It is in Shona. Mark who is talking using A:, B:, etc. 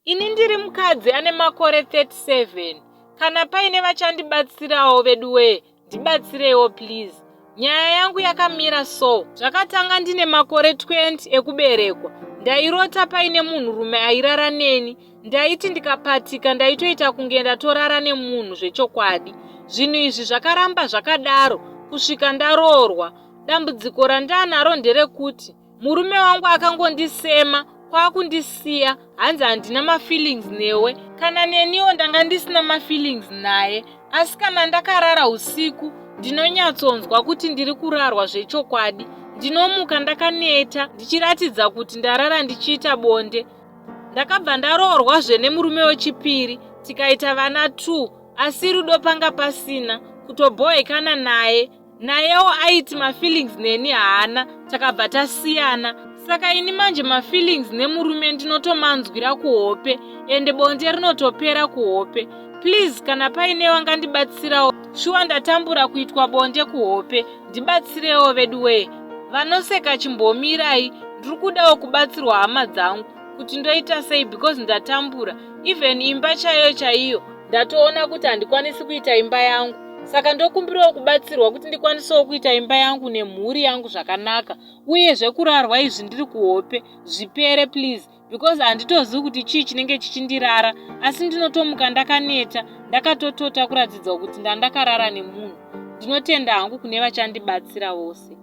A: Ini ndiri mukadzi ane makore 37. Kana paine vachandibatsirawo veduwee ndibatsireiwo please. Nyaya yangu yakamira so. Zvakatanga ndine makore 20 ekuberekwa. Ndairota paine munhurume airara neni. Ndaiti ndikapatika ndaitoita kunge ndatorara nemunhu zvechokwadi. Zvinhu izvi zvakaramba zvakadaro kusvika ndaroorwa. Dambudziko randanaro nderekuti Murume wangu akangondisema kwakundisiya hanzi handina mafeelings newe. Kana neniwo ndanga ndisina mafeelings naye asi kana ndakarara usiku ndinonyatsonzwa kuti ndiri kurarwa zvechokwadi. Ndinomuka ndakaneta ndichiratidza kuti ndarara ndichiita bonde. Ndakabva ndaroorwazve nemurume wechipiri tikaita vana 2 asi rudo panga pasina kutobhohekana naye. Nayewo aiti mafeelings neni haana takabva tasiyana. Saka ini manje mafeelings nemurume ndinotomanzwira kuhope ende bonde rinotopera kuhope. Please kana paine wangandibatsirawo shuwa ndatambura kuitwa bonde kuhope ndibatsirewo veduwee. Vanoseka chimbomirai ndiri kudawo kubatsirwa hama dzangu kuti ndoita sei because ndatambura even imba chaiyo chaiyo ndatoona kuti handikwanisi kuita imba yangu saka ndokumbirawo kubatsirwa kuti ndikwanisewo kuita imba yangu nemhuri yangu zvakanaka uye zvekurarwa izvi ndiri kuhope zvipere please because handitozivi kuti chii chinenge chichindirara asi ndinotomuka ndakaneta ndakatotota kuratidza kuti ndandakarara nemunhu ndinotenda hangu kune vachandibatsira vose.